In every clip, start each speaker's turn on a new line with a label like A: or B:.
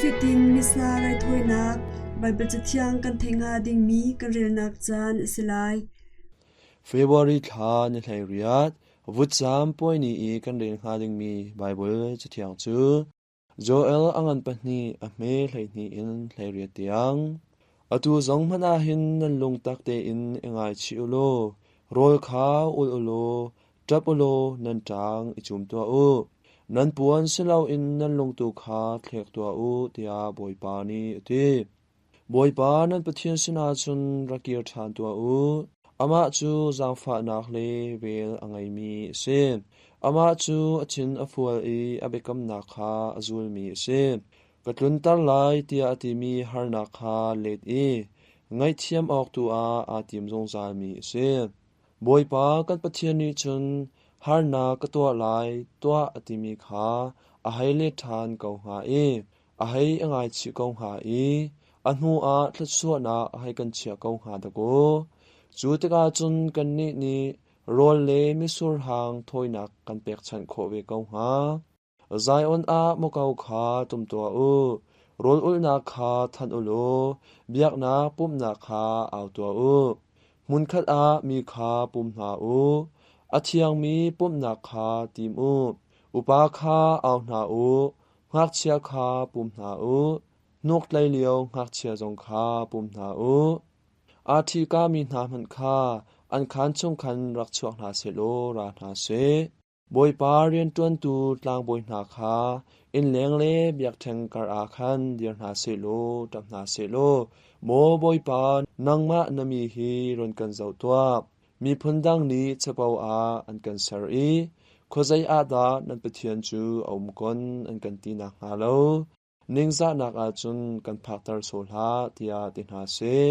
A: Nifatin Missa raithawinak Baibal Cathiang kan theih hnga dingmi kan relnak caan a si lai.
B: February thla ni 18, vutcaam puai ni i kan rel hnga dingmi Baibal Cathiang cu Joel a ngan pahnih a hme 12 in 18 tiang. Atu zong hmanh ah hin nan lungtak tein i ngaichih u law rawl kha ul u law ṭap u law nan ṭaang i cum tuah u. Nan puan si loin nan lungtu kha thlek tuah u, tiah Bawipa nih a ti. Bawipa nan Pathian sinah cun rak kir ṭhan tuah u. Amah cu zaangfahnak le vel a ngeimi a si. Amah cu a thin a fual i a biakamnak kha a zulmi a si. Ka tlunter lai tiah a timi harnak kha let i ngaihthiam awk tu ah aa tim zungzalmi a si. Bawipa kan Pathian nih cun harnak ka tuah lai tuah a timi kha a hei let ṭhan ko hnga i a hei a ngaichih ko hnga i a hnuah thluachuahnak a hei kan chiah ko hnga dakaw. Cu tikah cun kannih nih rawl le mitsur hang thawinak kan pekchanh khawh ve ko hnga. Zion ah muko kha tum tuah u, rawl ulhnak kha thanh u law biaknak pumhnak kha au tuah u. Hmunkhat ah mi kha pum hna u, a thiangmi pumhnak kha tim u. Upa kha au hna u, ngakchia kha pum hna u, hnuktlei lio ngakchia zong kha pum hna u. Aa ṭhikami hna hmanh kha an khaan chung khan rak chuak hna sehlaw ra hna seh. Bawipa rianṭuantu tlangbawi hna kha innleng le biakṭheng karah khan dir hna sehlaw ṭap hna sehlaw, Maw Bawipa, nangmah na mi hi run kan zoh tuah. Miphun dang nih capo ah an kan ser i khuazei ah dah nan Pathian cu a um kon an kan ti nakhnga lo ningzahnak ah cun kan phakter sawh hlah, tiah ti hna seh.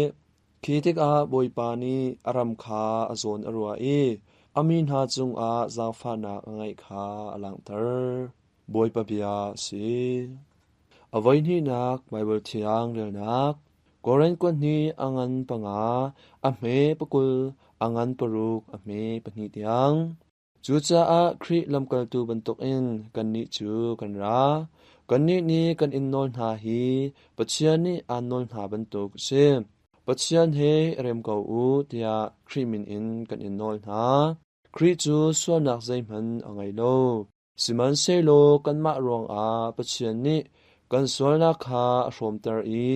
B: Khi tikah Bawipa nih a ram kha a zawn a ruah i a mi hna cungah zaangfahnak a ngeih kha a langhter. Bawipa bia a si. A voihnihnak Baibal Thiang relnak Korin kuat hnih a ngan panga, a hme pakul, a ngan paruk, a hme pahnih tiang. Cucaah Khrih lamkaltu bantukin kannih cu kan ra. Kannih nih kan in nawl hna hi Pathian nih aan nawl hna bantuk a si. Pathian he i rem ko u tiah Khrih min in kan in nawl hna. Khrih cu sualnak zeihmanh a ngei lo. Sihmanhsehlaw kanmah ruangah Pathian nih kan sualnak kha a hrawmter i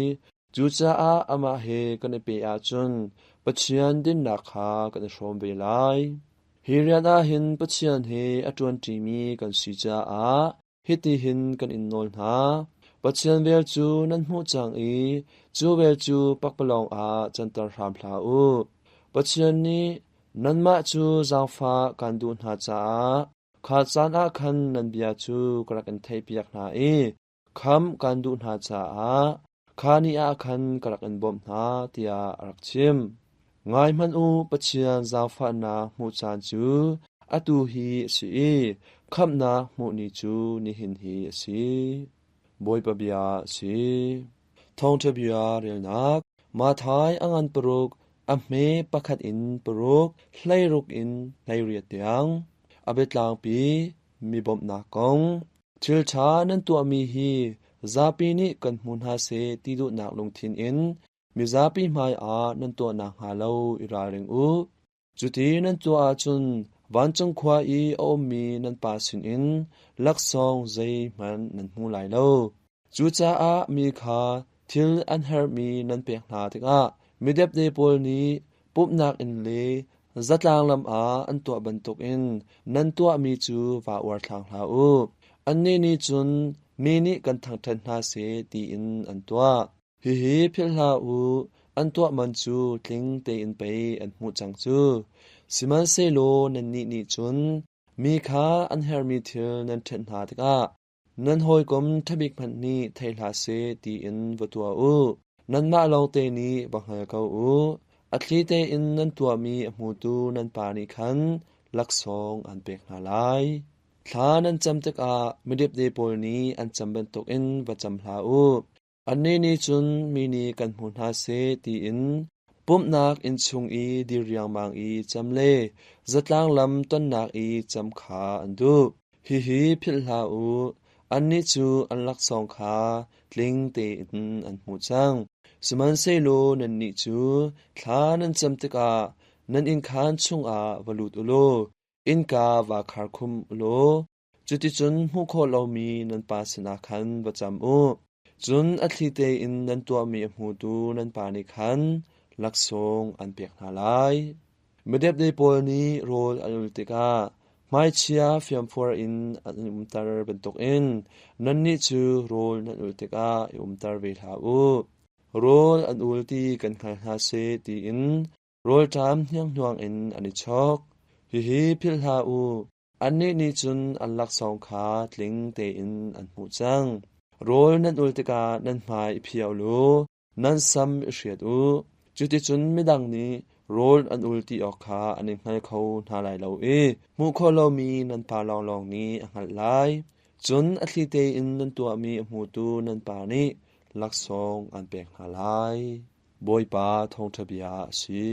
B: cucaah amah he kan i peh ahcun Pathian dinnak kha kan i hrawm ve lai. Hi rian ah hin Pathian he a ṭuanṭimi kan si caah hitihin kan in nawl hna. Pathian vel cu nan hmuh cang i cu vel cu pakpalawng ah canter hram hlah u. Pathian nih nanmah cu zaangfah kaan duh hna caah Kha caan ah khan nan bia cu ka rak in theihpiak hna i khamh kaan duh hna caah kha ni ah khan ka rak in bawmh hna, tiah a rak chim. Ngai hmanh u, Pathian zaangfahnak hmuh caan cu atu hi a si i khamhnak hmuh ni cu nihin hi a si. Bawipa bia a si. Thawngṭha bia relnak Matthai a ngan paruk, a hme pakhat in paruk, 16 in 18 tiang. A biatlangpi mi bawmhnak kong. Thil ṭha nan tuahmi hi zapi nih kan hmu hna seh ti duhnak lungthin in mizapi hmaiah nan tuah nakhnga lo i ralring u. Cuti nan tuah ahcun vancung khua i a ummi nan Pa sinin laksawng zeihmanh nan hmu lai lo. Cucaah mi kha thil an herhmi nan pek hna tikah midepde pawl nih pumhnak inn le zatlang lam ah an tuah bantukin nan tuahmi cu vaa uarthlang hlah u. Annih nih cun mi nih kan thangṭhat hna seh tiin an tuah. Hihi philh hlah u, an tuah man cu tling tein pei an hmuh cang cu. Sihmanhsehlaw nannih nih cun mi kha an herhmi thil nan ṭhenh hna tikah nan hawikom ṭhabik hmanh nih thei hlah seh tiin va tuah u. Nanmah lawngte nih va hngal ko u. A thli tein nan tuahmi a hmutu nan Pa nih khan laksawng aan pek hna lai. Thla nan cam tikah midepde pawl nih an cam bantukin va cam hlah u. Annih nih cun mi nih kan hmu hna seh tiin pumhnak inn chung i dir riangmang i cam le zatlang lam tonnak i cam kha an duh. Hihi philh hlah u, annih cu an laksawng kha tling tein an hmuh cang. Sihmanhsehlaw nannih cu thla nan cam tikah nan innkhaan chungah va lut u law innka vaa khar khum u law cuticun hmuh khawh lomi nan Pa sinah khan va cam u. Cun a thli tein nan tuahmi a hmutu nan Pa nih khan laksawng an pek hna lai. Midepde pawl nih rawl an ul tikah hmaichia fiamfuar in an umter bantukin nannih cu rawl nan ul tikah i umter ve hlah u. Rawl an ul ti kan hngal hna seh tiin rawlṭam hnianghnuang in an i chawk. Hihi philh hlah u, Annih nih cun an laksawng kha tling tein an hmuh cang. Rawl nan ul tikah nan hmai i phiah u, nan sam i hriat u. Cuticun midang nih rawl an ul ti awk kha an i hngal kho hna lai lo i hmuh khawh lomi nan Pa lawnglawng nih a hngalh lai. Cun a thli tein nan tuahmi a hmutu nan Pa nih laksawng an pek hna lai. Bawipa thawngṭha bia a si.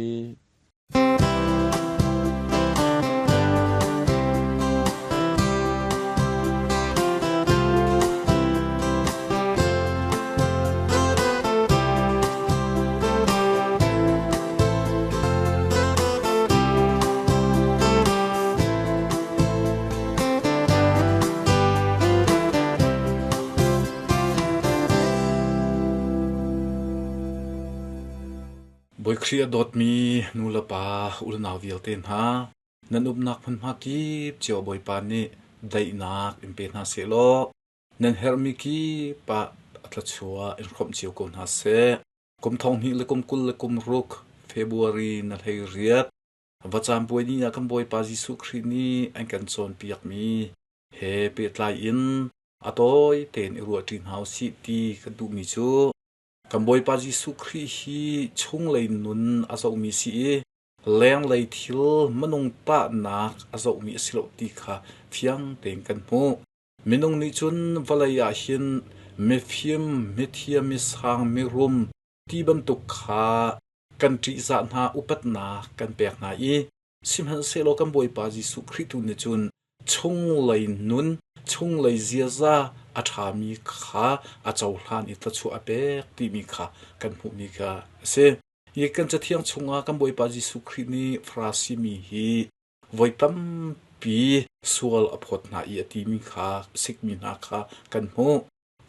C: Bawi Khrih a dawtmi nu le pa unau vialte hna, nan umnak hmunhma kip cio Bawipa nih daihnak in pe hna sehlaw nan herhmi kip ah a thluachuah in hrawmh cio ko hna seh. Kum thong hnih le kum 20 le kum ruk February na hlei riat vacaan puai ni ah kan Bawipa Jesuh Khrih nih an kan cawnpiakmi he pehtlai in a tawi tein i ruahṭi hna usih ti kan duhmi cu Kan Bawipa Jesuh Khrih hi chunglei nun a zohmi si i lenglei thil minung tahnak a zohmi a si lo ti kha fiang tein kan hmuh. Minung nih cun vawlei ah hin mifim, mithiam, misang, mirum ti bantuk kha kan ṭihzah hna, upatnak kan pek hna i Sihmanhsehlaw kan Bawipa Jesuh Khrih tu nih cun chunglei nun, chunglei ziaza a ṭhami kha a cohlan i thluachuah a pek timi kha kan hmuhmi kha a si. Hi kan Cathiang chungah kan Bawipa Jesuh Khrih nih Farasi mi hi voi tampi sual a phawt hna i a timi kha sikmi hna kha kan hmuh.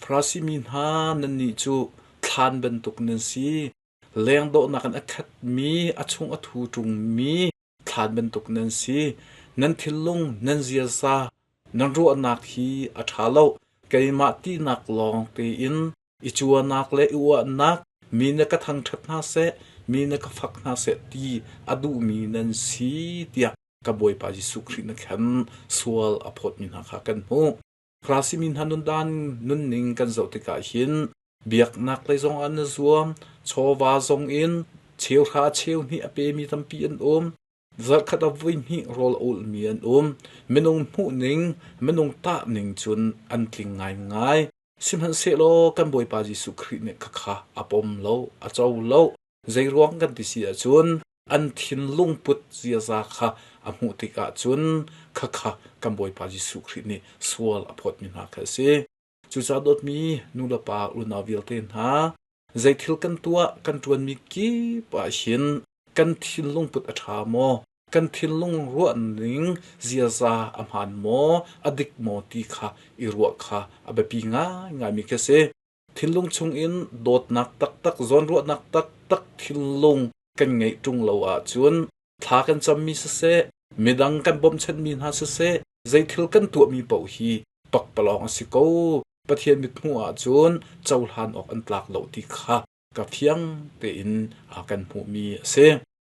C: Farasi mi hna nannih cu thlan bantuk nan si. Leng dawhnak in a khatmi, a chung a thu ṭungmi thlan bantuk nan si. Nan thinlung, nan ziaza, nan ruahnak hi a ṭha lo. Keimah tinak lawng tein i cuanak le i uahnak, mi na ka thangṭhat hna seh, mi na ka fak hna seh ti a duhmi nan si tiah ka Bawipa Jesuh Khrih na khan sual a phawtmi hna kha kan hmuh. Farasi mi hna nundan nunning kan zoh tikah hin biaknak lei zong ah na zuam, chawva zong in cheuhra cheu hnih a pemi tampi an um. Zarhkhat ah voi hnih rawl a ulhmi an um. Minung hmuhning, minung tahning cun an tling ngaingai. Sihmanhsehlaw kan Bawipa Jesuh Khrih nih khakha a pom lo, a co lo. Zeiruang kan ti si ahcun an thinlung put ziaza kha a hmuh tikah cun khakha kan Bawipa Jesuh Khrih nih sual a phawtmi hna kha a si. Cucaah dawtmi nulepa unau vialte hna, zeithil kan tuah kan ṭuanmi kip ah hin kan thinlung put a ṭha maw? Kan thinlung ruahning ziaza a hmaan maw? A dik maw ti kha i ruah kha a biapi ngaingaimi khi a si. Thinlung chungin dawtnak taktak, zawnruahnak taktak thinlung kan ngeih ṭung lo ahcun thla kan cammi siseh, midang kan bawmchanmi hna siseh, zeithil kan tuahmi paoh hi pakpalawng a si ko. Pathian mithmuh ahcun cohlan awk an tlak lo ti kha ka fiang tein a kan hmuhmi a si.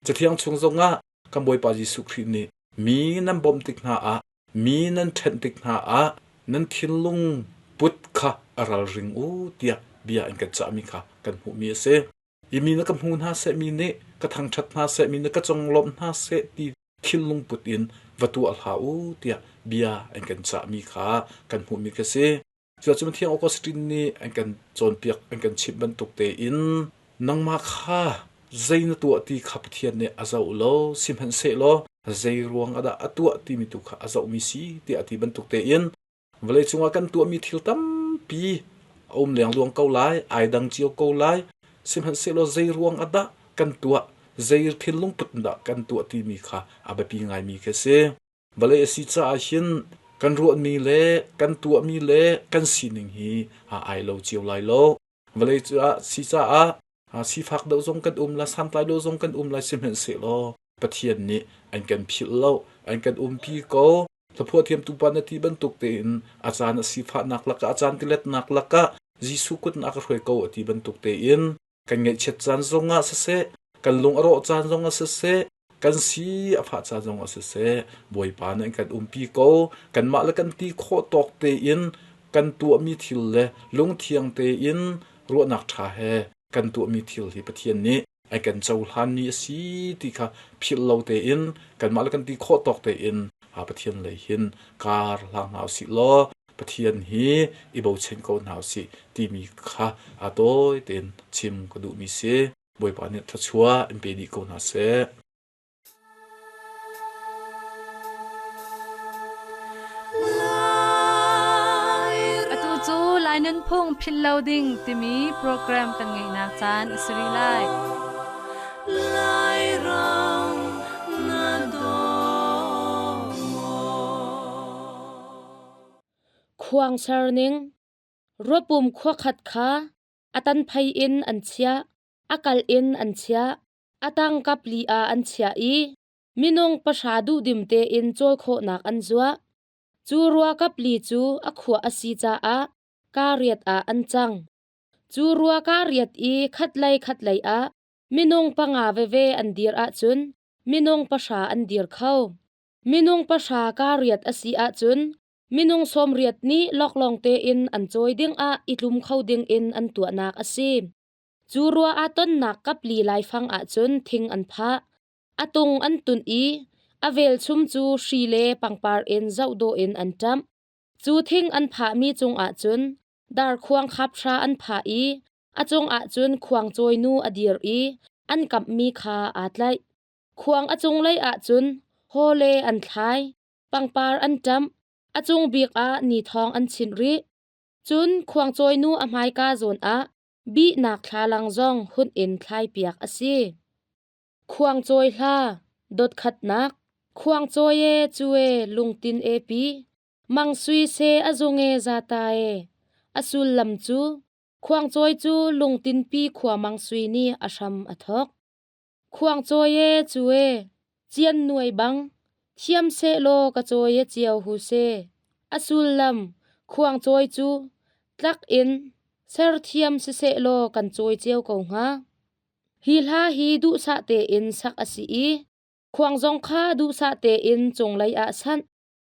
C: Cathiang chung zongah kan Bawipa Jesuh Khrih nih mi nan bawmh tik hna ah Mi nan ṭhenh tik hna ah nan thinlung put kha a ralring u tiah bia an kan cahmi kha kan hmuhmi a si. I mi na ka hmu hna seh, mi nih ka thangṭhat hna seh, mi nih ka conglawmh hna seh ti thinlung put in va tuah hlah u tiah bia an kan cahmi kha kan hmuhmi kha si. Cuacun Thiang Augustine nih an kan cawnpiak, an kan chimh bantuk tein nangmah kha zei na tuah ti kha Pathian nih a zoh lo, sihmanhsehlaw zei ruang ah dah a tuah timi tu kha a zohmi si tiah a ti bantuk tein vawleicung ah kan tuahmi thil tampi a um lengluang ko lai, ai dang cio ko lai. Sihmanhsehlaw zei ruang ah dah kan tuah, zei thinlung put in dah kan tuah timi kha a biapi ngaimi khi a si. Vawlei a si caah hin kan ruahmi le kan tuahmi le kan sining hi aa ai lo cio lai lo. Vawlei cu ah si caah sifak deuh zong kan um lai, santlai lo zong kan um lai sihmanhsehlaw Pathian nih an kan philh lo, an kan umpi ko. Hlaphuah thiamtu pa na ti bantuk tein a caan a sifahnak lakah, a caan tiletnak lakah Jesuh kut in a ka hruai ko a ti bantuk tein kan ngaihchiat caan zongah siseh, kan lung a rawh caan zongah siseh, kan si a fah caan zongah siseh, Bawipa nih an kan umpi ko. Kanmah le kan ti khawh tawk tein kan tuahmi thil le lungthiang tein ruahnak ṭha he kan tuahmi thil hi Pathian nih a kan cohlanmi a si ti kha philh lo tein kanmah le kan ti khawh tawk tein Pathian lei hin kar hlang hna usih law Pathian hi i bochan ko hna usih timi kha a tawi tein chim ka duhmi si. Bawipa nih thluachuah in pe dih ko hna seh.
D: Atu cu Lai Nunphung Philh Lo Ding timi program kan ngeihnak caan a si rih lai.
E: Khuang ser ning Ruapum khua khat kha a tanphei in an chiah, a kal in an chiah. A tang kapli ah an chiah i minung pahra duhdim tein cawl khawhnak an zuah. Cu rua kapli cu a khuah a si caah kaa riat ah an cang. Cu rua kaa riat i khatlei khatlei ah minung panga veve an dir ahcun minung pahra an dir kho. Minung pahra kaa riat a si ahcun minung sawmriat nih loklong tein an cawi dingah i tlum kho dingin an tuahnak a si. Cu rua aa tonnak kapli laifang ahcun thing an phah. A tung an tunh i a velchum cu hri le pangpar in zohdawh in an ṭamh. Cu thing an phahmi cungah cun darkhuang khap hra an phah i a cungah cun khuangcawinu a dir i an kamhmi kha aa tlaih. Khuang a cunglei ah cun hawle an thlai, pangpar an ṭamh, a cung bik ah nithawng an chinh rih. Cun khuangcawinu a hmaika zawn ah bihnak thlalang zong hunh in thlaipiak a si. Khuangcawi hla, dotkhatnak, Khuangcawi e cu e lungtin e pi, Mang Sui se a zung e zata e. A sullam cu Khuangcawi cu lungtinpi khua Mang Sui nih a hram a thawk. Khuangcawi e cu e, cian nuai bang, thiam sehlaw ka cawi e cio hu se. A sullam, khuangcawi cu tlak in serthiam sisehlaw kan cawi cio ko hnga. Hi hla hi duhsah tein sak a si i khuang zong kha duhsah tein cunglei ah sanh,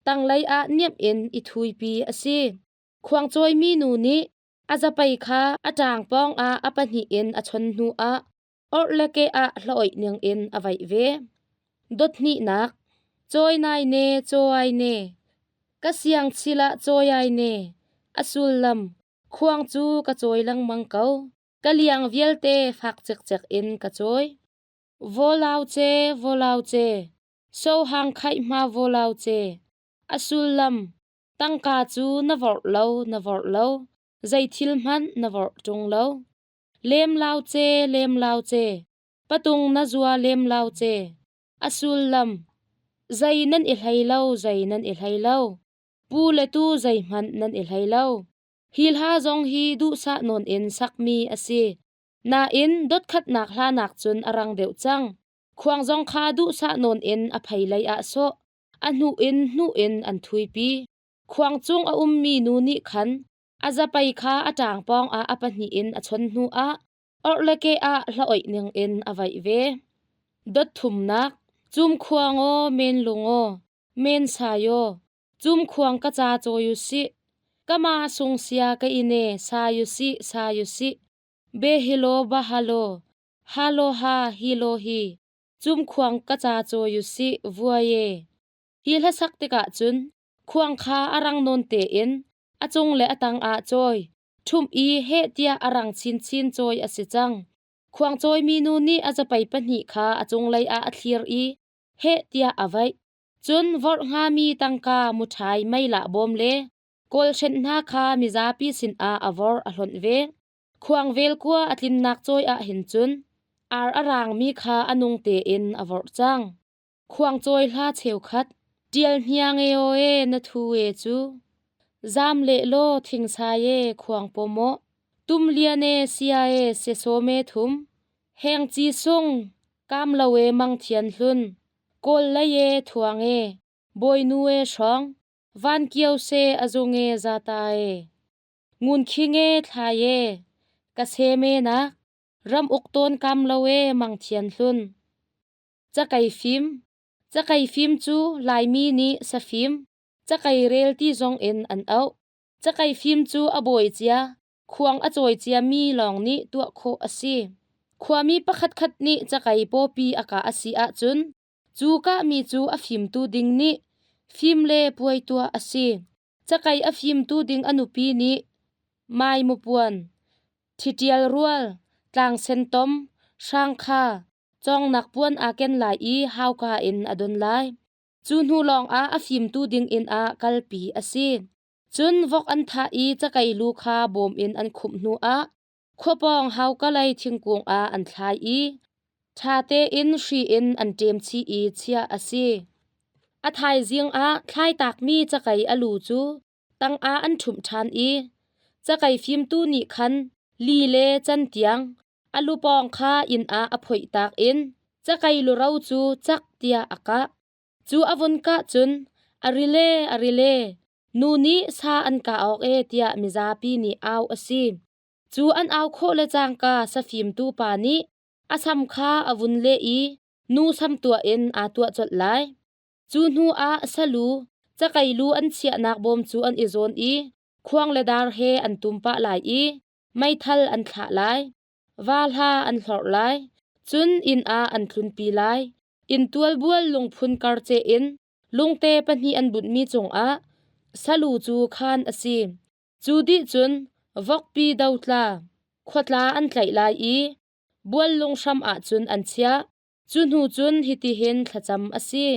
E: tanglei ah niamh in i thuipi a si. Khuangcawimi nu nih a zapei kha a ṭaang pawng ah a pahnih in a chon hnu ah orh le ke ah hlaoih ning in a vaih ve. Dothnihnak Cawi nai ne cawi ne ka siang chil ah cawi ai ne a sullam khuang cu ka cawi lengmang ko ka liang vialte fak cikcek in ka cawi. Volau ce volau ce sohang khaih hma volau ce a sullam tangka cu na vorh lo na vorh lo zei thil hmanh na vorh ṭung lo. Lem lau ce, lem lau ce, patung na zua lem lau ce. A sullam, zei nan i hlei lo, zei nan i hlei lo. Pu le tu zeihmanh nan i hlei lo. Hi hla zong hi duhsah nawn in sakmi a si. Nain dotkhatnak hla nak cun a rang deuh cang. Khuang zong kha duhsah nawn in a phei lei ah sawh, a hnuh in hnuh in an thuipi. Khuang cung a ummi nu nih khan A zapei kha a ṭaang pawngah a pahnih in a chon hnuah orh le ke ah hlaoih ningin a vaih ve. Dot thumnak, Cumkhuang aw, men lung aw, men sai aw, cumkhuang ka ca cawi u sih, ka ma sung sia ka ine sai u sih, sai u sih, be hilo ba halo, halo ha hilo hi, cumkhuang ka ca cawi u sih, vuai e. Hi hlasak tikah cun Khuang kha a rang nawn tein a cung le a tang ah cawi, ṭhumh i heh tiah a rang chinchin cawi a si cang. Khuang cawimi nu nih a zapei pahnih kha a cunglei ah a thlir i heh tiah a vaih. Cun vorh hngami tangka muṭhai meilah bawm le Kawlhrenh hna kha mizapi sinah a vorh a hlonh ve. Khuangvel kua a tlinnak cawi ah hin cun ar a raangmi kha a nung tein a vorh cang. Khuangcawi hla cheukhat ṭial hniang e aw e na thu e cu zaam leh law thingsai e khuang pawmaw tum lian e sia e siasawm e thum heng ci sung kaam lo e mang thian hlun kawl lei e thuang e bawinu e hrawng van kio se a zung e zata e ngun khing e thlai e ka sem e nak ram uk tawn kaam lo e mang thian hlun. Cakei fim. Cakei fim cu Laimi nih safim, cakei rel ti zong in an auh. Cakei fim cu a bawi cia, khuang a cawi ciami lawng nih tuah khawh a si. Khuami pakhatkhat nih cakei pawpi a kah a si ahcun cu kahmi cu a fimtu ding nih fim le puai tuah a si. Cakei a fimtu ding a nupi nih maimapuan, ṭhitial rual, tlangsen tom, hrangkha, cawngnak puan aa ken lai i hauka in a don lai. Cu hnu lawngah a fimtu ding inn ah kalpi a si. Cun vok an thah i cakei lu kha bawm in an khumh hnuah khua pawng hauka lei thingkung ah an thlai i ṭha tein hri in an ṭem chih i chiah a si. A thaizing ah thlaitakmi cakei a lu cu tangah an ṭhumh ṭhan i cakei fimtu nih khan li le cantiang a lupawng kha inn ah a phoih tak in cakei luro cu cak tiah a kah. Cu a vun kah cun a rile a rile nu nih sa an kah awk e tiah mizapi nih au a si. Cu an au khawh le cangka safimtu pa nih a sam kha a vun leh i nu sam tuah in aa tuah colh lai. Cu hnu ah salu, cakei lu an chiahnak bawm cu an i zawn i khuang le dar he an tum pah lai i meithal an thlah lai, va hla an hlorh lai, cun inn ah an tlunpi lai. Inn tualbual lungphun karceh in lungte pahnih an bunhmi cungah salu cu khaan a si. Cu dih cun vokpi dotla, khuatla an tlaih lai i bual lunghram ahcun an chiah. Cu hnu cun hitihin thlacam a si.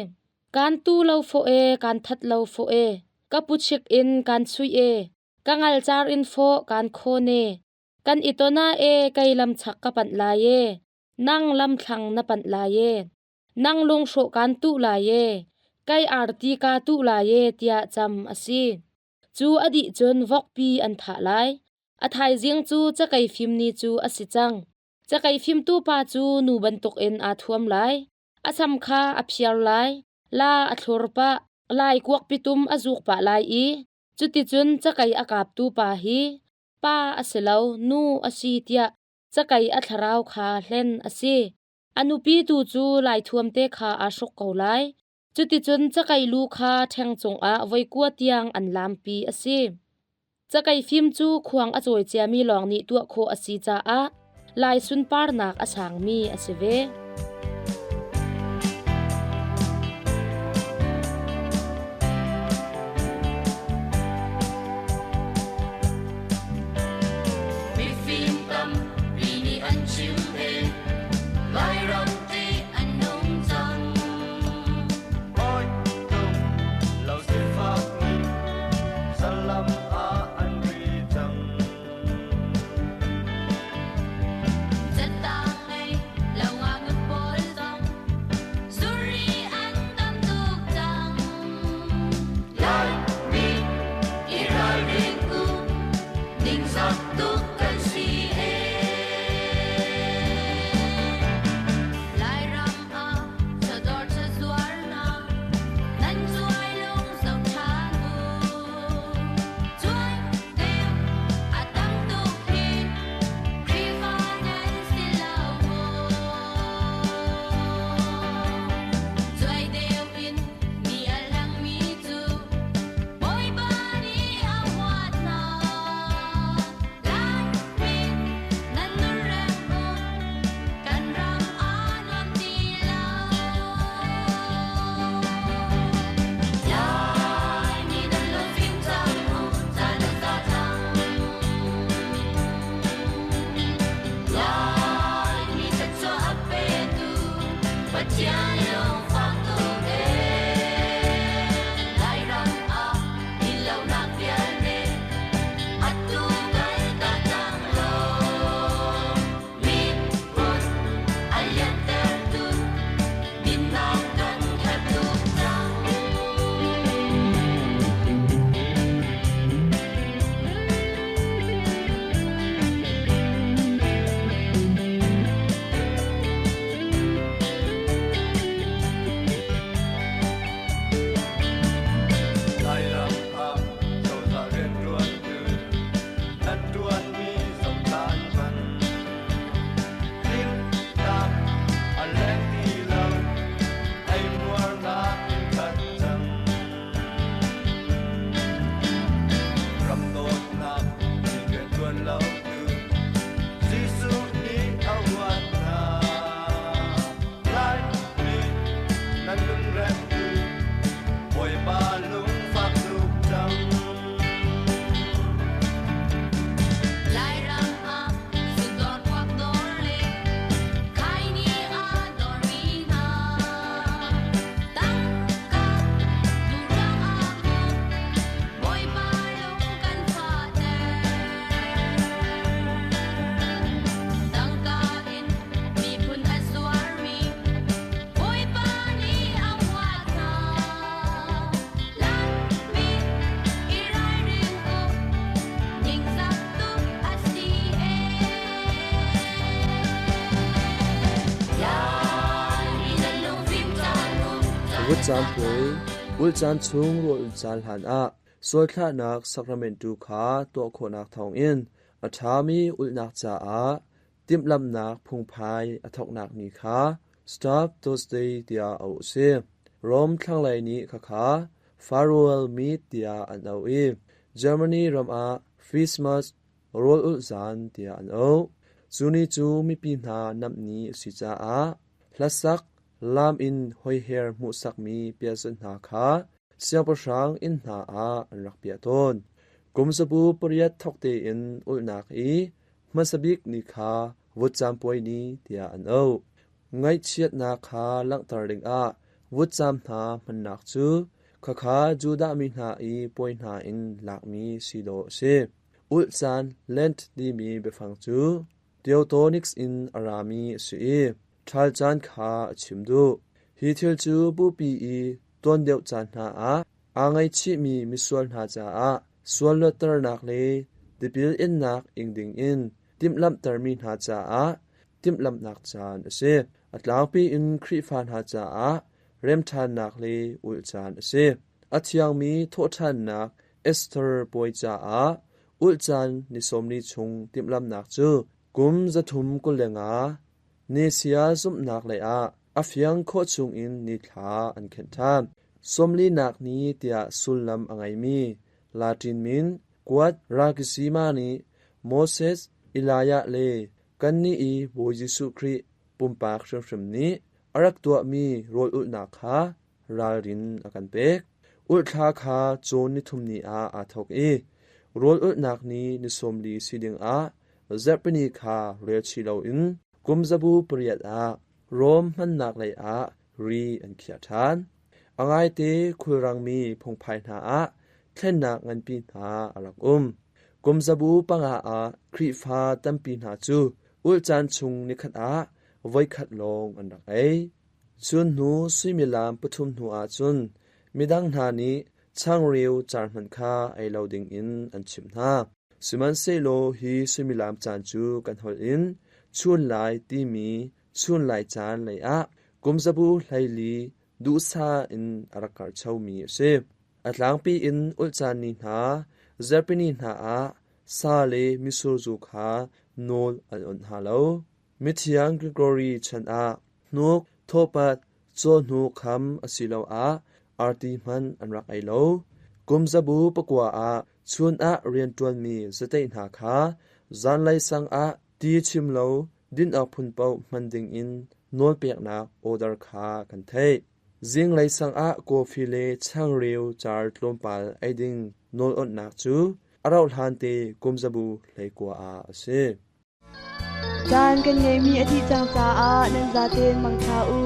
E: Kaan tu lo fawh e, kaan that lo fawh e, ka puchik in kaan chuih e, Ka ngalcar in fawh kaan khawn e. Kan i ton ah e kei lamchak ka panh lai e. Nang lamthlang na panh lai e. Nang lunghruk kaan tuh lai e. Kei arti kaa tuh lai e tiah cam a si. Cu a dih cun vokpi an thah lai. A thaizing cu cakei fim ni cu a si cang. Cakei fimtu pa cu nu bantukin aa thuam lai. A sam kha a phiar lai. La a thlur pah. Lai kuak pitum a zuk pah lai i Cuticun cakei a kaptu pa hi pa a si lo, nu a si tiah cakei a thlarau kha hlen a si. A nupi tu cu laithuam te kha aa hruk ko lai. Cuticun cakei lu kha ṭheng cungah voi kua tiang an lampi a si. Cakei fim cu khuang a cawi ciami lawng nih tuah khawh a si caah Lai sunparnak a sangmi a si ve.
F: Mifim tampi nih an chim e, Lairam ti an nung cang.
G: Oi tung lo sifak nih salam ah an ri cang.
F: Catang ngei lo nga ngut
B: Vutcam puai, ulh caan chung rawl ulh caan hlan ah sualthlahnak sacrament tu kha tuah khawhnak thawngin a ṭhami ulhnak caah timhlamhnak phungphai a thawknak ni kha Staff Thursday tiah auh a si. Rome thlanglei nih khakha Farewell Meet tiah an auh i Germany ram ah Christmas rawl ulh zan tiah an auh. Cu ni cu mipi hna namh ni a si caah hlasak, laam in hoiher hmuhsakmi piazun hna kha siangpahrang inn hna ah an rak piah tawn. Kum zabu pariat thawk tein ulhnak i hmasa bik ni kha vutcam puai ni tiah an auh. Ngaihchiatnak kha langhter dingah vutcam hna hmannak cu khakha Judah mi hna i puai hna in lakmi si dawh a si. Ulh caan Lent timi biafang cu Teutonics in a rami a si i ṭhal caan kha a chim duh. Hi thil cu bupi i tuan deuh caan hna ah aa ngaihchihmi misual hna caah sual luatternak le tipil innak ing dingin timhlamhtermi hna caah timhlamhnak caan a si. A tlangpi in Khrihfa hna caah remṭhannak le ulh caan a si. A thiangmi thawhṭhannak Esther puai caah ulh caan ni 40 chung timhlamhnak cu kum 325 Nesia zumhnak lei ah a fiang khawh chungin nithla an khenh ṭhan. Sawmlinak ni tiah sullam a ngeimi Latin min Quad Rakisima nih Moses, Elijah le kannih i Bawi Jesuh Khrih pumpak hrimhrim nih a rak tuahmi rawl ulhnak kha ralrin a kan pek. Ulhthla kha cawn nithum ni ah aa thawk i rawl ulhnak ni ni 40 si dingah zarhpini kha rel chih loin kum zabu pariat ah Rom hmannak lei ah ri an khiah ṭhan. A ngaite khulrangmi phungphai hna ah thlennak nganpi hna a rak um. Kum zabu panga ah Khrihfa tampi hna cu ulh caan chung nikhat ah voikhat lawng an rak ei. Chun hnu suimilam pathum hnu ah cun midang hna nih changreu car hmanh kha ei lo dingin an chimh hna. Sihmanhsehlaw hi suimilam caan cu kan holh in chun lai timi chun lai caan lei ah kumzabu 14 duhsah in a rak karhchomi a si. A tlangpi in ulh caan ni hna, zarhpini hna ah sa le mitsur zu kha nawl an awnh hna lo. Mithiang Gregory chan ah hnuk, thawhpat, cawhnuk kham asiloah arti hmanh an rak ei lo. Kum zabu pakua ah chun ah rianṭuanmi zateih hna kha zanlei sang ah ti chim lo din awk phun paoh hman dingin nawlpeknak order kha kan theih. Zinglei sang ah kawfi le changreu car tlawmpal ei ding nawl awnhnak cu a rauhhlan te kum zabu 19 ah a si.
A: Caan kan ngeihmi a dih cang caah nan zaten mangṭha u.